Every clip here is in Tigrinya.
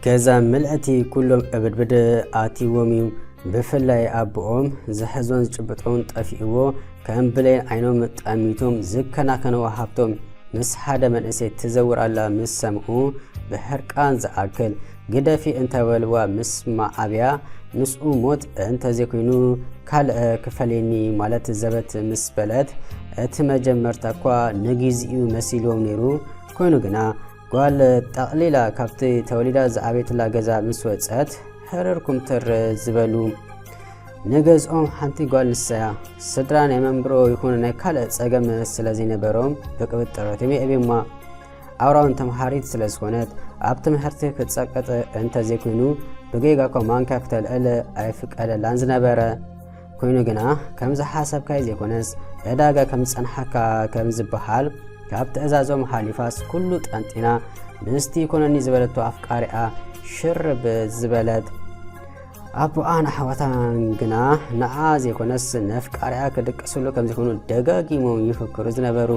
ገዛ ምልእቲ ኩሎም እብድብድ ኣትይዎም እዩ። ብፍላይ ኣቦኦም ዝሕዞን ዝጭብጦን ጠፊእዎ፣ ከም ብሌን ዓይኖም ጠሚቶም ዝከናኸንዎ ሃብቶም ምስ ሓደ መንእሰይ ትዘውር ኣላ ምስ ሰምዑ፣ ብሕርቃን ዝኣክል ግደፊ እንተበልዋ ምስ መዓብያ፣ ምስኡ ሞት እንተዘይኮይኑ ካልእ ክፈልየኒ ማለት ዘበት ምስ በለት፣ እቲ መጀመርታ እኳ ንግዚኡ መሲልዎም ነይሩ። ኮይኑ ግና ጓል ጠቕሊላ ካብቲ ተወሊዳ ዝዓበየትላ ገዛ ምስ ወጸት፣ ሕርር ኩምትር ዝበሉ። ንገዝኦም ሓንቲ ጓል ንሳያ። ስድራ ናይ መንብሮ ይኹን ናይ ካልእ ጸገም ስለ ዘይነበሮም ብቅብጥሮት እዮም የዕብዩማ። ኣውራውን ተምሃሪት ስለ ዝኾነት ኣብ ትምህርቲ ክትጸቅጥ እንተዘይኮይኑ ብጌጋ እኳ ማንካ ክተልዕል ኣይፍቀደላን ዝነበረ። ኮይኑ ግና ከም ዝሓሰብካዮ ዘይኮነስ ዕዳጋ ከም ዝጸንሓካ ከም ዝበሃል ካብ ትእዛዞም ሓሊፋስ ኩሉ ጠንጢና ምስቲ ይኮነኒ ዝበለቶ ኣፍቃሪኣ ሽርብ ዝበለት። ኣቦኣን ኣሕዋታን ግና ንዓ ዘይኮነስ ነፍቃሪኣ ክድቅስሉ ከም ዝኾኑ ደጋጊሞም ይፍክሩ ዝነበሩ።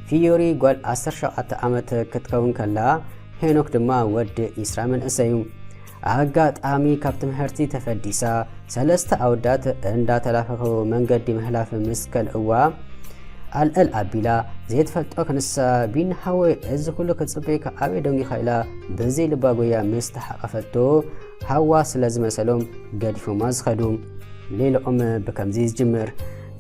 ፊዮሪ ጓል ዓሰርተ ሸውዓተ ዓመት ክትከውን ከላ፣ ሄኖክ ድማ ወዲ ዒስራ መንእሰይ እዩ። ኣጋጣሚ ካብ ትምህርቲ ተፈዲሳ፣ ሰለስተ ኣወዳት እንዳተላፈፉ መንገዲ ምሕላፍ ምስ ከልእዋ፣ ኣልዕል ኣቢላ ዘይትፈልጦ ክንሳ፣ "ቢኒ ሓወይ፣ እዚ ኩሉ ክጽበየካ ኣበይ ደንጊኻ?" ኢላ ብዘይ ልባ ጎያ ምስ ተሓቐፈቶ፣ ሃዋ ስለ ዝመሰሎም ገዲፎማ ዝኸዱ። ሌላኦም ብከምዚ ዝጅምር።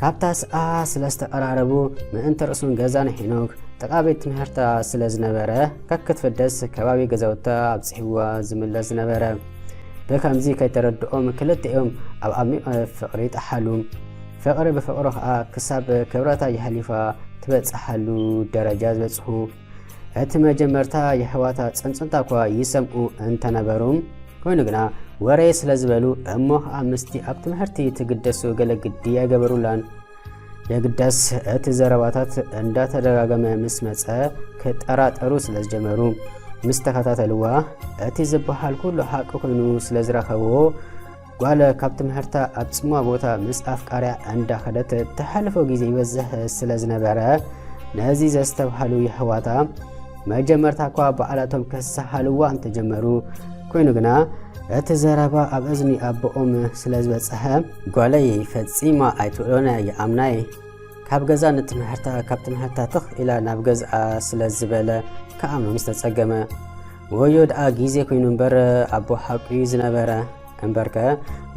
ካብታ ሰኣ ስለ ዝተቐራረቡ፣ ምእንቲ ርእሱን ገዛን ሄኖክ ጥቓ ቤት ትምህርታ ስለ ዝነበረ፣ ከክትፍደስ ከባቢ ገዛውታ ኣብጺሕዋ ዝምለስ ዝነበረ። ብከምዚ ከይተረድኦም ክልቲኦም ኣብ ዓሚቕ ፍቕሪ ጠሓሉ። ፍቕሪ ብፍቕሪ ኸኣ ክሳብ ክብረታ የሕሊፋ ትበጽሓሉ ደረጃ ዝበጽሑ። እቲ መጀመርታ የሕዋታ ጽንጽንታ እኳ ይሰምዑ እንተነበሩ፣ ኮይኑ ግና ወረ ስለ ዝበሉ እሞ ኸኣ ምስቲ ኣብ ትምህርቲ ትግደሱ ገለ ግዲ ኣይገበሩላን። የግዳስ እቲ ዘረባታት እንዳተደጋገመ ምስ መጸ ክጠራጠሩ ስለ ዝጀመሩ፣ ምስ ተኸታተልዋ፣ እቲ ዝበሃል ኩሉ ሓቂ ኮይኑ ስለ ዝረኸብዎ፣ ጓል ካብ ትምህርታ ኣብ ጽምዋ ቦታ ምስ ኣፍቃሪያ እንዳኸደት ተሕልፎ ግዜ ይበዝሕ ስለ ዝነበረ፣ ነዚ ዘስተብሃሉ የሕዋታ መጀመርታ እኳ ባዕላቶም ከሰሃልዋ እንተጀመሩ፣ ኮይኑ ግና እቲ ዘረባ ኣብ እዝኒ ኣቦኦም ስለ ዝበጽሐ፣ ጓለይ ፈጺማ ኣይትውዕሎን እያ ይኣምናይ። ካብ ገዛ ንትምህርታ፣ ካብ ትምህርታ ትኽ ኢላ ናብ ገዝኣ ስለ ዝበለ ክኣምኖም ዝተጸገመ። ወዮ ደኣ ግዜ ኮይኑ እምበር ኣቦ ሓቁ እዩ ዝነበረ። እምበርከ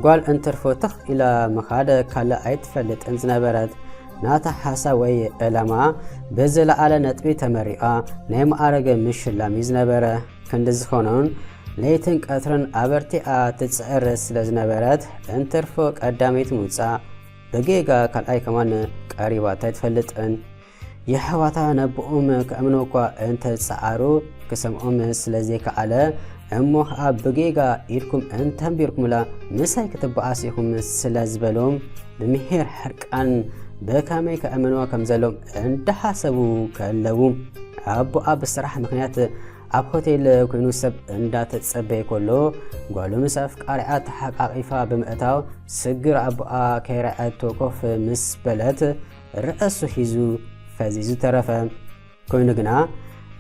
ጓል እንትርፎ ትኽ ኢላ ምኻድ ካልእ ኣይትፈልጥን ዝነበረት። ናታ ሓሳብ ወይ ዕላማ ብዝለዓለ ነጥቢ ተመሪቓ ናይ መዓረገ ምሽላም እዩ ዝነበረ። ክንዲ ዝኾኖን ለይትን ቀትርን ኣበርቲኣ ትጽዕር ስለ ዝነበረት፣ እንትርፎ ቀዳመይቲ ምውጻእ ብጌጋ ካልኣይ ከማን ቀሪባታ ኣይትፈልጥን። የሕዋታ ነቦኦም ከእምኖ እኳ እንተጸዓሩ፣ ክሰምዖም ስለ ዘይከኣለ፣ እሞ ኸኣ ብጌጋ ኢድኩም እንተንቢርኩምላ ምሳይ ክትበኣሱ ኢኹም ስለ ዝበሎም፣ ብምሒር ሕርቃን ብኸመይ ከእምንዋ ከም ዘሎም እንዳሓሰቡ ከለዉ፣ ኣቦኣ ብስራሕ ምኽንያት ኣብ ሆቴል ኮይኑ ሰብ እንዳተጸበየ ከሎ፣ ጓሉ ምስ ኣፍቃሪኣ ተሓቃቒፋ ብምእታው፣ ስግር ኣቦኣ ከይረኣየቶ ኮፍ ምስ በለት፣ ርእሱ ሒዙ ፈዚዙ ተረፈ። ኮይኑ ግና፣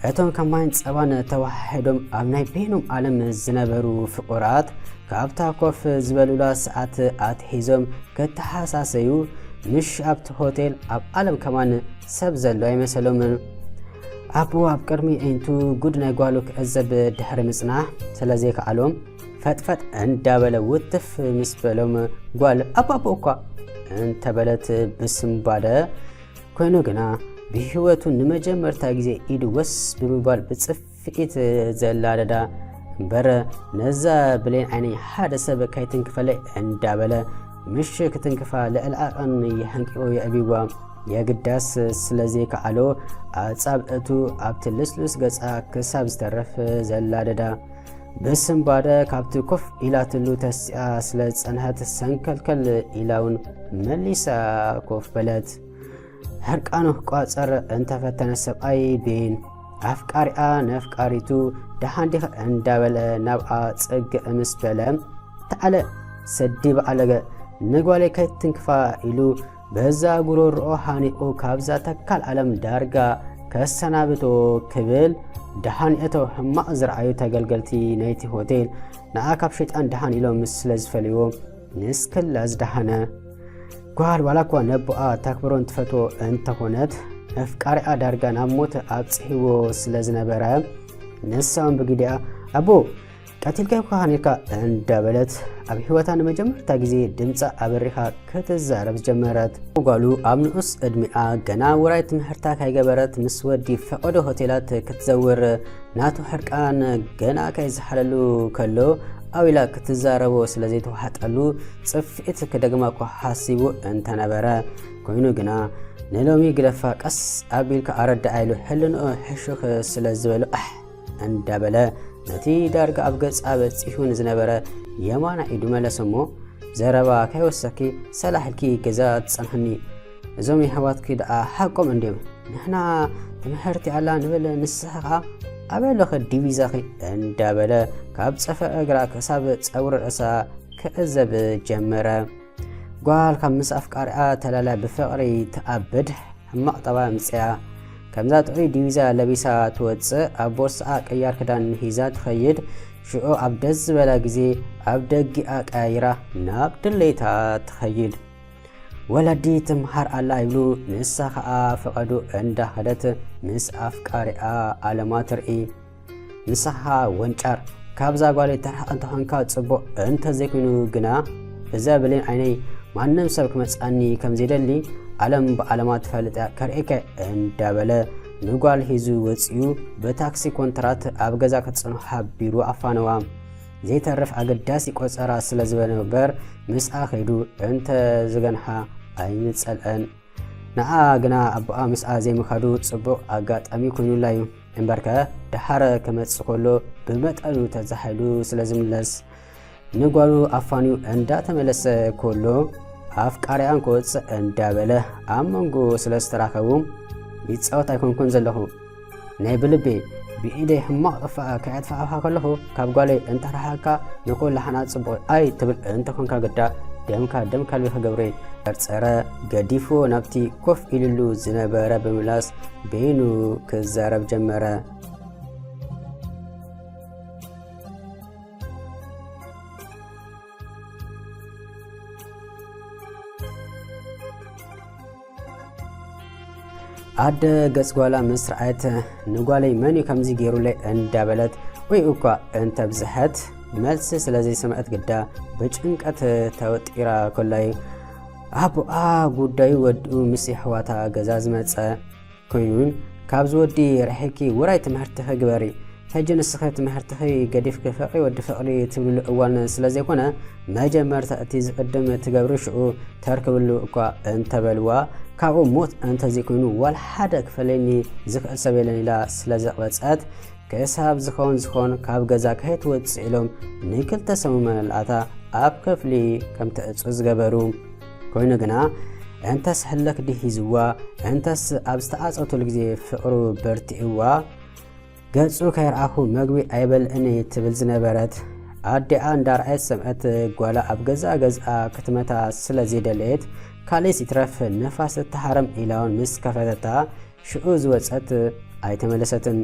እቶም ከም ማይን ጸባን ተወሓሒዶም ኣብ ናይ በይኖም ዓለም ዝነበሩ ፍቑራት፣ ካብታ ኮፍ ዝበሉላ ሰዓት ኣትሒዞም ከተሓሳሰዩ፣ ምሽ ኣብቲ ሆቴል ኣብ ዓለም ከማን ሰብ ዘሎ ኣይመሰሎምን። ኣቦ ኣብ ቅድሚ ኣዒንቱ ጉድ ናይ ጓሉ ክዕዘብ ድሕሪ ምጽናሕ ስለ ዘይከኣሎም፣ ፈጥፈጥ እንዳበለ ውትፍ ምስ በሎም፣ ጓል ኣባቦ እኳ እንተበለት ብስንባደ፣ ኮይኑ ግና ብህይወቱ ንመጀመርታ ግዜ ኢዱ ወስ ብምባል ብጽፍዒት ዘላደዳ እምበር፣ ነዛ ብሌን ዓይነይ ሓደ ሰብ ከይትንክፈለይ እንዳበለ፣ ምሽ ክትንክፋ ልዕሊ ዓቐን የሕንቂቑ የዕብይዋ። የግዳስ ስለ ዘይከኣሎ፣ ኣጻብዕቱ ኣብቲ ልስሉስ ገጻ ክሳብ ዝተርፍ ዘላደዳ። ብስንባደ ካብቲ ኮፍ ኢላትሉ ተሲኣ ስለ ዝጸንሐት፣ ሰንከልከል ኢላ እውን መሊሳ ኮፍ በለት። ሕርቃኑ ክቋጸር እንተፈተነ ሰብኣይ ቤን፣ ኣፍቃሪኣ ነፍቃሪቱ ደሓን ዲኺ እንዳበለ ናብኣ ጽግዕ ምስ በለ፣ ተዓለ ሰዲ በዓለገ፣ ንጓለይ ከይትንክፋ ኢሉ በዛ ጉሮሮኦ ሃኒቑ ካብዛ ተካል ዓለም ዳርጋ ከሰናብቶ ክብል ደሃን እቶ ሕማቕ ዝረኣዩ ተገልገልቲ ናይቲ ሆቴል ንዓ ካብ ሸይጣን ደሃን ኢሎም ስለ ዝፈልይዎ ንስክላ ዝደሃነ ጓል ዋላ እኳ ነቦኣ ተክብሮን ትፈትዎ እንተኾነት ኣፍቃሪኣ ዳርጋ ናብ ሞት ኣብጽሕዎ ስለ ዝነበረ ንሳውን ብግዲኣ ኣቦ ቀቲልካዮ እኳ ሃኒካ እንዳበለት ኣብ ህይወታ ንመጀመርታ ግዜ ድምፃ ኣበሪኻ ክትዛረብ ጀመረት። ጓሉ ኣብ ንኡስ ዕድሚኣ ገና ውራይ ትምህርታ ካይገበረት ምስ ወዲ ፈቐዶ ሆቴላት ክትዘውር ናቱ ሕርቃን ገና ካይዝሓለሉ ከሎ ኣው ኢላ ክትዛረቦ ስለ ዘይተዋሕጠሉ ጽፍዒት ክደግማ እኳ ሓሲቡ እንተነበረ ኮይኑ ግና ንሎሚ ግደፋ ቀስ ኣቢልካ ኣረድኣ ኢሉ ሕልንኦ ሕሹኽ ስለ ዝበሎ ኣሕ እንዳበለ ነቲ ዳርጋ ኣብ ገጻ በጺሑ ንዝነበረ የማና ኢዱ መለሰ እሞ ዘረባ ከይወሰኪ ሰላሕ ኢልኪ ገዛ ትጸንሕኒ። እዞም የሕዋትኪ ደኣ ሓቆም እንድዮም። ንሕና ትምሕርቲ ኣላ ንብል ንስኺ ኸኣ ኣበይ ኣለኺ ዲቪዛኺ እንዳበለ ካብ ጸፍዒ እግራ ክሳብ ጸጉሪ ርእሳ ክዕዘብ ጀመረ። ጓል ካብ ምስ ኣፍቃሪኣ ተላልያ ብፍቕሪ ትኣብድ ሕማቕ ጠባይ ኣምጺኣ። ከምዛ ጥዑይ ዲቪዛ ለቢሳ ትወጽእ፣ ኣብ ቦርስኣ ቅያር ክዳን ሒዛ ትኸይድ። ሽዑ ኣብ ደስ ዝበላ ግዜ ኣብ ደጊኣ ቀያይራ ናብ ድሌታ ትኸይድ። ወለዲ ትምሃር ኣላ ይብሉ፣ ንሳ ኸኣ ፈቐዱ እንዳኸደት ምስ ኣፍቃሪኣ ኣለማ ትርኢ። ንስኻ ወንጫር፣ ካብዛ ጓለይ ተርሕቕ እንተኾንካ ጽቡቕ፣ እንተዘይኮይኑ ግና እዛ ብሌን ዓይነይ ማንም ሰብ ክመጽኣኒ ከም ዘይደሊ ዓለም ብዓለማ ትፈልጥ እያ፣ ከርእየካ እንዳበለ ንጓል ሒዙ ወጺኡ ብታክሲ ኮንትራት ኣብ ገዛ ክትጽንሖ ሓቢሩ ኣፋነዋ። ዘይተርፍ ኣገዳሲ ቆጸራ ስለ ዝበነ እምበር ምስኣ ከይዱ እንተ ዝገንሓ ኣይምጸልአን። ንዓ ግና ኣቦኣ ምስኣ ዘይምኻዱ ጽቡቕ ኣጋጣሚ ኮይኑላ እዩ። እምበርከ ደሓር ክመጽእ ከሎ ብመጠኑ ተዛሒሉ ስለ ዝምለስ ንጓሉ ኣፋንዩ እንዳተመለሰ ከሎ ኣፍቃሪኣን ክወጽእ እንዳበለ ኣብ መንጎ ስለ ዝተራኸቡ ይጻወት ኣይኮንኩን ዘለኹ። ናይ ብልቤ ብኢደይ ሕማቕ ጥፋኣ ከየጥፋእኻ ከለኹ ካብ ጓለይ እንተረሓቕካ ንኹላሕና ጽቡቕ ኣይ ትብል እንተኾንካ ግዳ ደምካ ደም ከልቢ ክገብሮ እየ። ጸርጸረ ገዲፉ ናብቲ ኮፍ ኢልሉ ዝነበረ ብምምላስ በይኑ ክዛረብ ጀመረ። ኣደ ገጽ ጓላ ምስ ረኣየት ንጓለይ መን እዩ ከምዚ ገይሩለይ እንዳበለት ወይ እኳ እንተብዝሐት መልሲ ስለ ዘይሰምዐት ግዳ ብጭንቀት ተወጢራ ከላ እዩ ኣቦኣ ጉዳዩ ወዲኡ ምስ የሕዋታ ገዛ ዝመጸ። ኮይኑን ካብዚ ወዲ ርሒቂ ውራይ ትምህርትኺ ግበሪ። ሕጂ ንስኺ ትምህርትኺ ገዲፍኪ ፍቕሪ ወዲ ፍቕሪ ትብልሉ እዋን ስለ ዘይኮነ መጀመርታ እቲ ዝቕድም ትገብሪ ሽዑ ተርክብሉ እኳ እንተበልዋ ካብኡ ሞት እንተዘይኮይኑ ዋላ ሓደ ክፈለየኒ ዝኽእል ሰብ የለን ኢላ ስለ ዘቕበጸት ክሳብ ዝኸውን ዝኸውን ካብ ገዛ ከይትወጽእ ኢሎም ንክልተ ሰሙን መመልኣታ ኣብ ክፍሊ ከም ትዕጹ ዝገበሩ። ኮይኑ ግና እንተስ ሕለክ ድሂዝዋ እንተስ ኣብ ዝተዓጸወትሉ ግዜ ፍቕሩ በርቲእዋ ገጹ ከይረኣኹ መግቢ ኣይበልዕን እየ ትብል ዝነበረት ኣዲኣ እንዳርኣየት ዝሰምዐት ጓላ ኣብ ገዛእ ገዝኣ ክትመታ ስለ ዘይደለየት ካልእስ ይትረፍ ንፋስ እተሃረም ኢላውን ምስ ከፈተታ ሽዑ ዝወጸት ኣይተመለሰትን።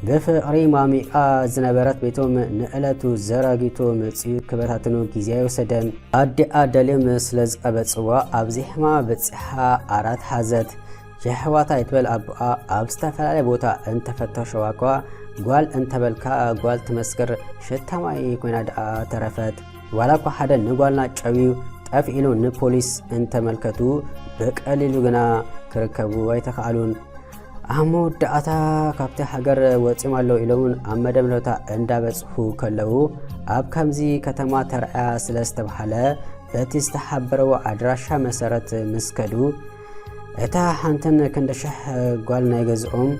ብፍቕሪ ማሚቓ ዝነበረት ቤቶም ንዕለቱ ዘራጊቶ መጺኡ ክበታትኖ ግዜ ኣይወሰደን። ኣዲኣ ደልዮም ስለ ዝቐበጽዋ ኣብ ዜሕማ በጺሓ ዓራት ሓዘት። የሕዋታ ይትበል ኣቦኣ ኣብ ዝተፈላለየ ቦታ እንተፈተሸዋ እኳ ጓል እንተበልካ ጓል ትመስክር ሽታ ማይ ኮይና ደኣ ተረፈት። ዋላ እኳ ሓደ ንጓልና ጨውዩ ጠፍኢሉ ንፖሊስ እንተመልከቱ ብቀሊሉ ግና ክርከቡ ኣይተኻእሉን። ኣብ መወዳእታ ካብቲ ሃገር ወጺኦም ኣለዉ ኢሎምን ኣብ መደምደምታ እንዳበጽሑ ከለዉ ኣብ ከምዚ ከተማ ተርኣያ ስለ ዝተብሃለ በቲ ዝተሓበረዎ ኣድራሻ መሰረት ምስ ከዱ እታ ሓንትን ክንዲ ሽሕ ጓል ናይ ገዝኦም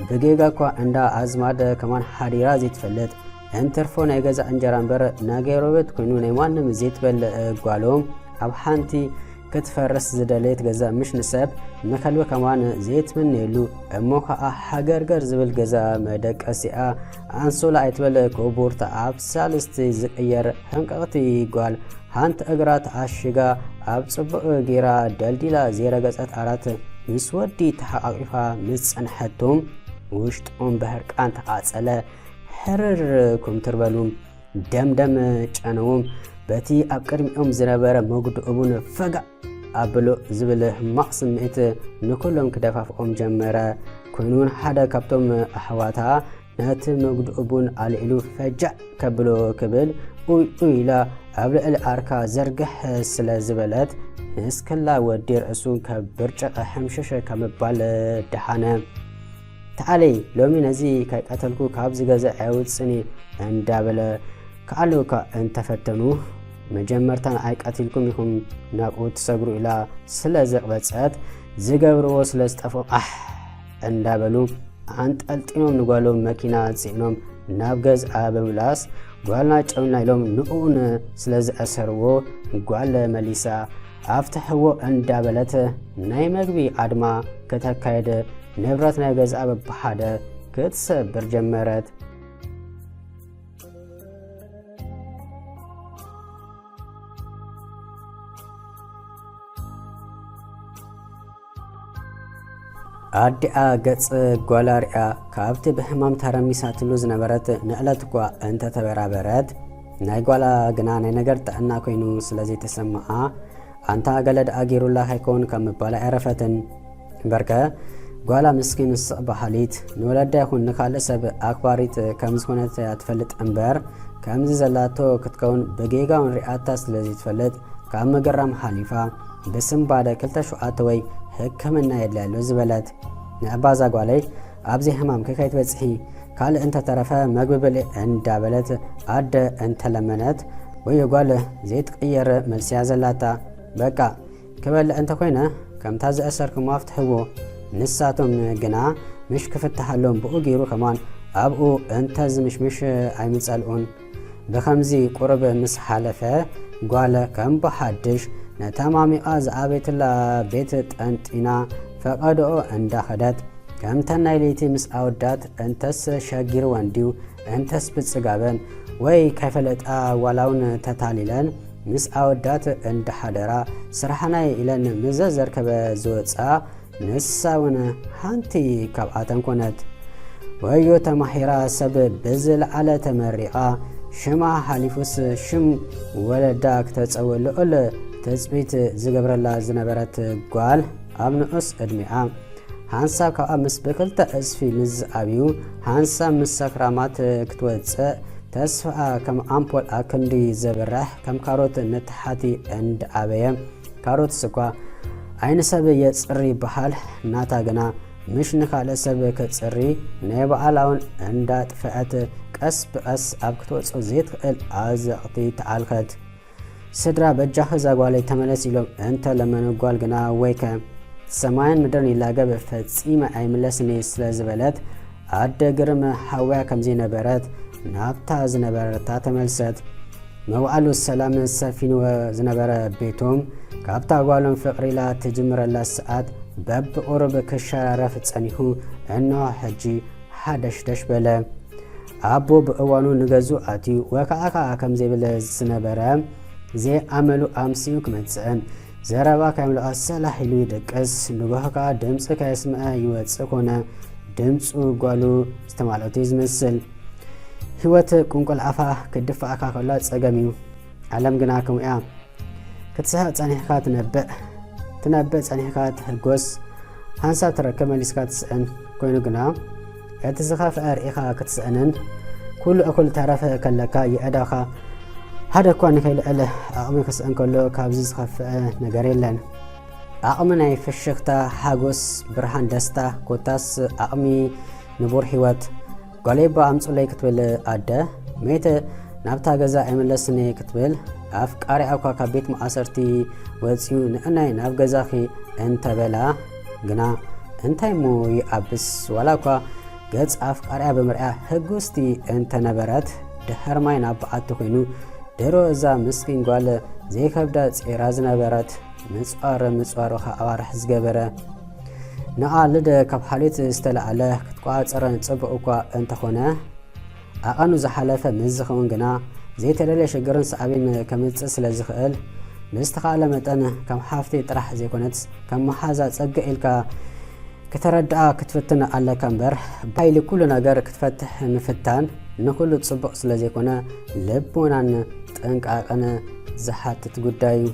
ብጌጋ እኳ እንዳ ኣዝማድ ከማን ሓዲራ ዘይትፈልጥ እንትርፎ ናይ ገዛ እንጀራ እምበር ናይ ጎረቤት ኮይኑ ናይ ማንም ዘይትበልዕ ጓሎም ኣብ ሓንቲ ክትፈርስ ዝደለየት ገዛ ምሽ ንሰብ ንከልቢ ከማን ዘይትምነየሉ እሞ ኸኣ ሃገርገር ዝብል ገዛ መደቀሲኣ ኣንሶላ ኣይትበል ኮቦርታ ኣብ ሳልስቲ ዝቅየር ሕንቅቕቲ ጓል ሓንቲ እግራ ተኣሽጋ ኣብ ጽቡቕ ጌራ ደልዲላ ዘይረገጸት ኣራት ምስ ወዲ ተሓቓቒፋ ምስ ጸንሐቶም ውሽጦም ብህርቃን ተቓጸለ። ሕርር ኩምትር በሉ። ደምደም ጨነዎም። በቲ ኣብ ቅድሚኦም ዝነበረ መጉድኡ እውን ፈጋእ ኣብሎ ዝብል ሕማቕ ስምዒት ንኩሎም ክደፋፍኦም ጀመረ። ኮይኑ እውን ሓደ ካብቶም ኣሕዋታ ነቲ መጉድኡ ቡን ኣልዒሉ ፈጃእ ከብሎ ክብል ኡይ ኡይ ኢላ ኣብ ልዕሊ ዓርካ ዘርግሕ ስለ ዝበለት ንስክላ ወዲ ርእሱ ከብርጭቕ ሕምሽሽ ከምባል ደሓነ። ተዓለይ ሎሚ ነዚ ከይቀተልኩ ካብዚ ገዛ ኣየውፅኒ እንዳበለ ክኣልውካ እንተፈተኑ መጀመርታ ንዓይ ቀቲልኩም ኢኹም ናብኡ ትሰግሩ ኢላ ስለ ዘቕበፀት ዝገብርዎ ስለ ዝጠፍኦም ኣሕ እንዳበሉ ኣንጠልጢኖም ንጓሎም መኪና ፅዒኖም ናብ ገዝኣ ብምምላስ ጓልና ጨውና ኢሎም ንኡን ስለ ዝኣሰርዎ ጓል መሊሳ ኣፍትሕዎ እንዳበለት ናይ መግቢ ኣድማ ከተካየድ ንብረት ናይ ገዝኣ በብሓደ ክትሰብር ጀመረት። ኣዲኣ ገጽ ጓላ ሪኣ ካብቲ ብሕማም ተረሚሳትሉ ዝነበረት ንዕለት እኳ እንተተበራበረት ናይ ጓላ ግና ናይ ነገር ጥዕና ኮይኑ ስለ ዘይተሰምዓ ኣንታ ገለ ደኣ ገይሩላ ከይከውን ካብ ምባል ኣይረፈትን። እምበርከ ጓላ ምስኪን ስቕ በሃሊት ንወለዳ ይኹን ንካልእ ሰብ ኣኽባሪት ከም ዝኾነት እያ ትፈልጥ እምበር ከምዚ ዘላቶ ክትከውን ብጌጋ እውን ሪኣታ ስለ ዘይትፈልጥ ካብ ምግራም ሓሊፋ ብስንባደ ክልተ ሸውዓተ ወይ ሕክምና የድልያ ኣሎ ዝበለት ንዕባዛ ጓለይ ኣብዚ ሕማም ከይትበፅሒ ካልእ እንተተረፈ መግቢ ብልዒ እንዳበለት ኣደ እንተለመነት ወይ ጓል ዘይትቅየር መልስያ ዘላታ በቃ ክበልዕ እንተኮይነ ከምታ ዝእሰርክሞ ኣፍትሕዎ። ንሳቶም ግና ምሽ ክፍትሓሎም ብኡ ገይሩ ከማን ኣብኡ እንተ ዝምሽምሽ ኣይምጸልኡን። ብኸምዚ ቁሩብ ምስ ሓለፈ ጓል ከም ብሓድሽ ነታ ማሚቓ ዝኣበየትላ ቤት ጠንጢና ፈቐድኦ እንዳኸደት ከምተን ናይ ለይቲ ምስ ኣወዳት እንተስ ሸጊርወን ድዩ እንተስ ብጽጋበን ወይ ከይፈለጣ ዋላውን ተታሊለን ምስ ኣወዳት እንዳሓደራ ስራሕናይ ኢለን ምዘ ዘርከበ ዝወጻ ንሳ እውን ሓንቲ ካብኣተን ኮነት። ወዮ ተማሂራ ሰብ ብዝለዓለ ተመሪቓ ሽማ ሓሊፉስ ሽም ወለዳ ክተጸውእ ልዑል ትጽቢት ዝገብረላ ዝነበረት ጓል ኣብ ንዑስ ዕድሚኣ ሓንሳብ ካብኣ ምስ ብክልተ ዕጽፊ ምስ ዝኣብዩ ሓንሳብ ምስ ሰክራማት ክትወጽእ ተስፋኣ ከም ኣምፖል ኣብ ክንዲ ዘብርሕ ከም ካሮት ንታሕቲ እንዳኣበየ ካሮትስ እኳ ዓይኒ ሰብ የጽሪ ይበሃል ናታ ግና ምሽ ንኻልእ ሰብ ከጽሪ ናይ በዓላ እውን እንዳጥፍዐት ቀስ ብቐስ ኣብ ክትወጾ ዘይትኽእል ኣዘቕቲ ተኣልኸት። ስድራ በጃኺ እዛ ጓለይ ተመለስ ኢሎም እንተ ለመኑ ጓል ግና ወይከ ሰማይን ምድርን ይላገብ ፈጺመ ኣይምለስን እየ ስለ ዝበለት ኣደ ግርም ሓውያ ከም ዘይነበረት ናብታ ዝነበረታ ተመልሰት። መውዓሉ ሰላም ሰፊንዎ ዝነበረ ቤቶም ካብታ ጓሎም ፍቕሪ ኢላ ትጅምረላ ሰዓት በብቑሩብ ክሸራረፍ ጸኒሑ እንሆ ሕጂ ሓደሽደሽ በለ። ኣቦ ብእዋኑ ንገዝኡ ኣትዩ ወካዕካዕ ከም ዘይብል ዝነበረ ዘይኣመሉ ኣምስዩ ክመጽእን ዘረባ ከየምልኦ ሰላሕ ኢሉ ይድቅስ። ንጎሆ ከኣ ድምጺ ከየስምዐ ይወጽእ ኮነ ድምጹ ጓሉ ዝተማልኦት እዩ ዝመስል። ህይወት ቁንቁል ኣፋ ክድፍኣካ ከሎ ጸገም እዩ። ዓለም ግና ከምኡ እያ። ክትስሕቕ ጸኒሕካ ትነብዕ፣ ትነብዕ ጸኒሕካ ትሕጎስ፣ ሓንሳብ ትረክብ መሊስካ ትስእን። ኮይኑ ግና እቲ ዝኸፍአ ርኢኻ ክትስእንን ኩሉ እኹል ተረፈ ከለካ የእዳኻ ሓደ እኳ ንከይልዕል ዓቕሚ ክስእን ከሎ ካብዚ ዝኸፍአ ነገር የለን። ዓቕሚ ናይ ፍሽኽታ፣ ሓጎስ፣ ብርሃን፣ ደስታ፣ ኮታስ ዓቕሚ ንቡር ህይወት። ጓለይባ ኣምጹለይ ክትብል ኣደ፣ መይተ ናብታ ገዛ ኣይምለስን እየ ክትብል፣ ኣፍቃሪኣ እኳ ካብ ቤት ማእሰርቲ ወጺኡ ንእናይ ናብ ገዛኺ እንተበላ ግና እንታይ እሞ ይኣብስ፣ ዋላ እኳ ገጽ ኣፍቃሪኣ ብምርኣያ ህጉስቲ እንተነበረት፣ ድሕር ማይ ናብ በዓቲ ኮይኑ ድሮ እዛ ምስኪን ጓል ዘይከብዳ ጼራ ዝነበረት ምጽዋር ምጽዋር ከኣዋርሕ ዝገበረ ንቓልድ ካብ ሓልዮት ዝተላዕለ ክትቆጻጸረን ጽቡቕ እኳ እንተኾነ፣ ኣቐኑ ዝሓለፈ ምስ ዝኸውን ግና ዘይተደልየ ሽግርን ሳዕቤን ከምጽእ ስለ ዝኽእል፣ ብዝተኻእለ መጠን ከም ሓፍቲ ጥራሕ ዘይኮነትስ ከም መሓዛ ጸገ ኢልካ ከተረድኣ ክትፍትን ኣለካ እምበር፣ ብሓይሊ ኩሉ ነገር ክትፈትሕ ምፍታን ንኹሉ ጽቡቕ ስለ ዘይኮነ፣ ልቦናን ጥንቃቐን ዝሓትት ጉዳይ እዩ።